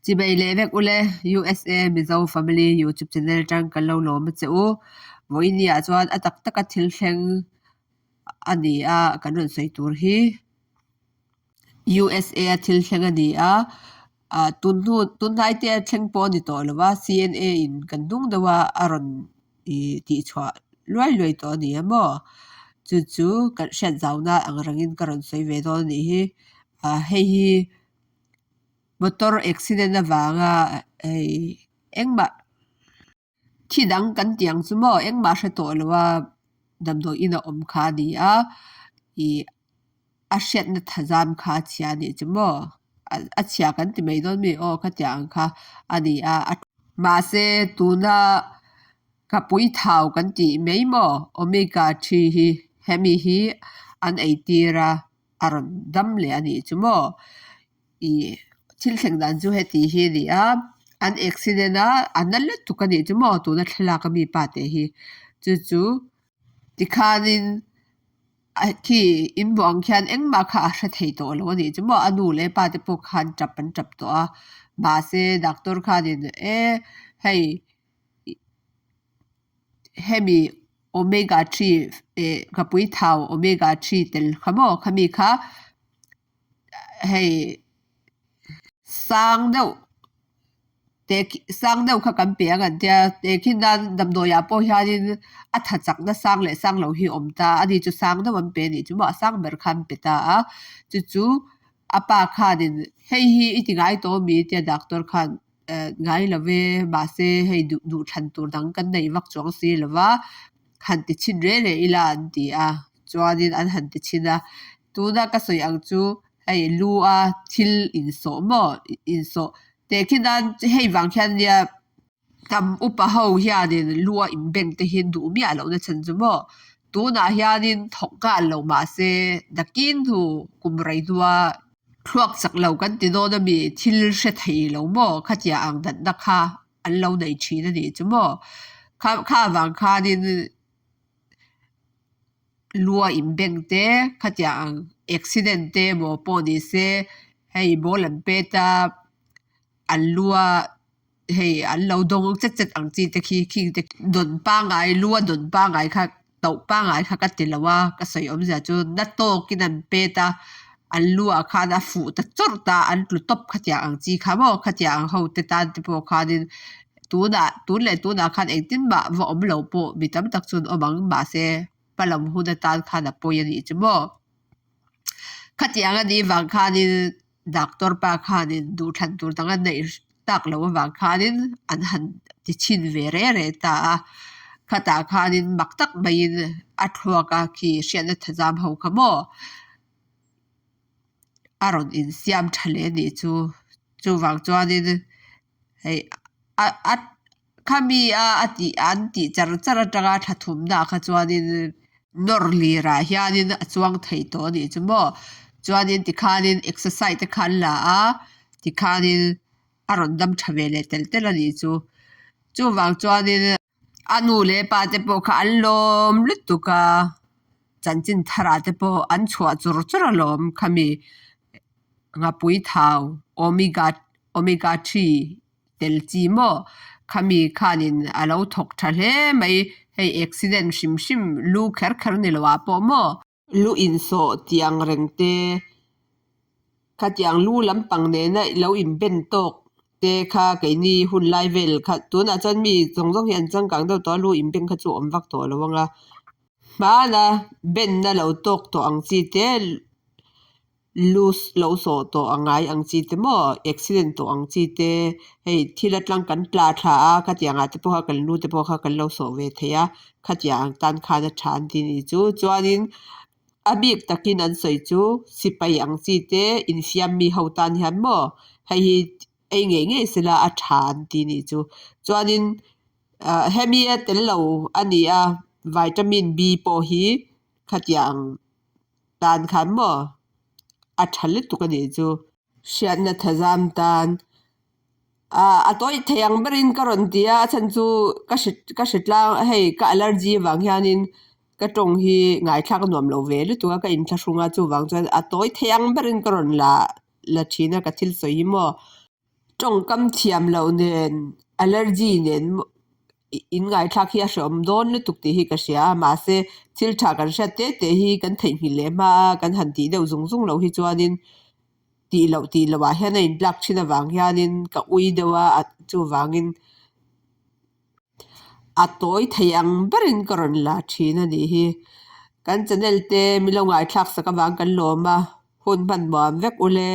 Chibei leh vek ule USA Mizo Family YouTube channel atang kan lo lawm a che u. Vawiin ah chuan a tak taka thil thleng a ni a kan rawn sawi tur hi USA a thil thleng a ni a ah tun hnu tunhnai te a thleng pawh a ni tawh lo va C_N_A in kan hnung deuh a a rawn ih tih chhuah luai luai tawh a ni a maw chu chu kan hriat zau na ang rengin ka rawn sawi ve dawn a nih hi ah hei hi motor accident avanga hei engmah thi dang kan tih ang chu maw engmah hre tawh lo a damdawi in a awm kha a ni a ih a hriatna thazam kha a chhia a nih chu maw a chhia kan ti mai dawn mi aw khatiang ang kha a ni a mahse tuna ka puithau kan tih mai maw omega three hi hemi hi an ei tir a a rawn dam leh a nih chu maw ih thil thleng dan chu heti hi a ni a an accident a a na lutuk a nih chu maw tuna thlalak a mi pa te hi chu chu tikhanin a khi inbuah ang khian engmah kha a hre thei tawh lo a nih chu maw a nu leh pa te pawh khan tap an tap tawh a mahse doctor khanin e hei hemi omega three eh kapui thau omega three tel kha maw khami kha hei sang deuh te sang deuh kha kan pe ang an tia tehkhin nan damdawi ah pawh hianin a tha chakna sang leh sang lo hi a awm ta a ni chu sang deuh an pe a nih chu maw a sang ber kha an pe ta a chu chu a pa khanin hei hi i ti ngai tawh ami tia doctor khan eh ngai lo ve mahse hei duh duh thlan tur dang kan nei vak chuang si lo va han ti chhin reh reh ila an ti a chuanin an han ti chhin a tuna ka sawi ang chu hei lu a thil insawh maw insawh tehkhin nan hei vang hian nia hnam upa ho hianin lu a inbeng te hi duh miah lohna chhan chu maw tunah hianin thawk nghal lo mahse nakin hnu kum rei hnua thluak chak lo kan ti dawn ami thil hre thei lo maw khatiang ang natna kha an lo nei thin a nih chu maw kha kha vang khanin lua inbeng te khatiang ang accident te emaw pawh ni se hei ball an pet a an lua hei an lo dawng chet chet ang chi te khi khing te dawn pangngai lua dawn pangngai kha tauh pangngai kha ka ti lo a ka sawi awmzia chu na tawkin an pet a an luah khan a fuh ta chawrh ta an tlu tawp khatiang ang chi kha maw khatiang ang ho te tan te pawh khanin tunah tun leh tunah khan engtin mah va awm lo pawh mi tam tak chu an awm ang mahse hmalam hun atan khan a pawi a nih chu maw khatiang a nih vang khanin doctor pa khanin duhthlan tur dang a neih tak loh avang khanin an han ti chhin ve reh reh ta a khatah khanin mak tak maiin a thluak a khi hriatna thazam ho kha maw a rawn insiam tha leh a nih chu chuvang chuanin hei a a khami a a tih an tih char char atanga thla thumna ah kha chuanin nawr lir ah hianin a chuang thei tawh a nih chu maw chuanin tikhanin exercise te kha an la a tikhanin a rawn dam tha ve leh telh telh a nih chu chuvang chuanin a nu leh pa te pawh kha an lawm lutuk a chanchin thar ah te pawh an chhuah chur chur alawm khami ngapui thau omega omega three tel chi maw khami khanin a lo thawk tha hle mai hei accident hrim hrim lu kher kher ni lo ah pawh maw lu insawh tih ang reng te khatiang lu lampang nena lo inben tawk te kha keini hun lai vel kha tunah chuan mi zawng zawng hi an changkang deuh tawh a lu inbeng kha chu a awm vak tawh lo ang a hmana benna lo tawk tawh ang chi te lu lo sawh tawh a ngai ang chi te maw accident tawh ang chi te hei thil atang kan tla thla a khatiang ah te pawh kha kan lu te pawh kha kan lo sawh ve thei a khatiang ang tan khan a tha an ti nih chu chuanin a bik takin an sawi chu sipai ang chi te infiam mi ho tan hian maw hei hi ei ngei ngei sela a tha an ti nih chu chuanin ah hemi a tel lo a ni a vitamin B pawh hi khatiang tan khan maw a tha lutuk a nih chu. Hriatna thazam tan ah a tawih thei ang berin ka rawn ti a a chhan chu ka hre ka hre tlang hei ka allergy avang hianin ka tawng hi ngaithlak a nuam lo ve lutuk a ka inthlahrung a chuvang chuan a tawi thei ang berin ka rawn la la thin a ka thil sawi hi maw. Tawngkam thiam loh nen allergy nen in ngaithlak hi a hreawm dawn lutuk tih hi ka hria a mahse thil tha kan hriat te te hi kan theihnghilh leh hma a kan han tih deuh zung zung loh hi chuanin tih loh tih loh ah hian a intlak thin avang hianin ka ui deuh a chuvangin a tawi thei ang berin ka rawn la thin a nih hi. Kan channel te min lo ngaithlak sak avang kan lawm a, hun hman muam vek ule.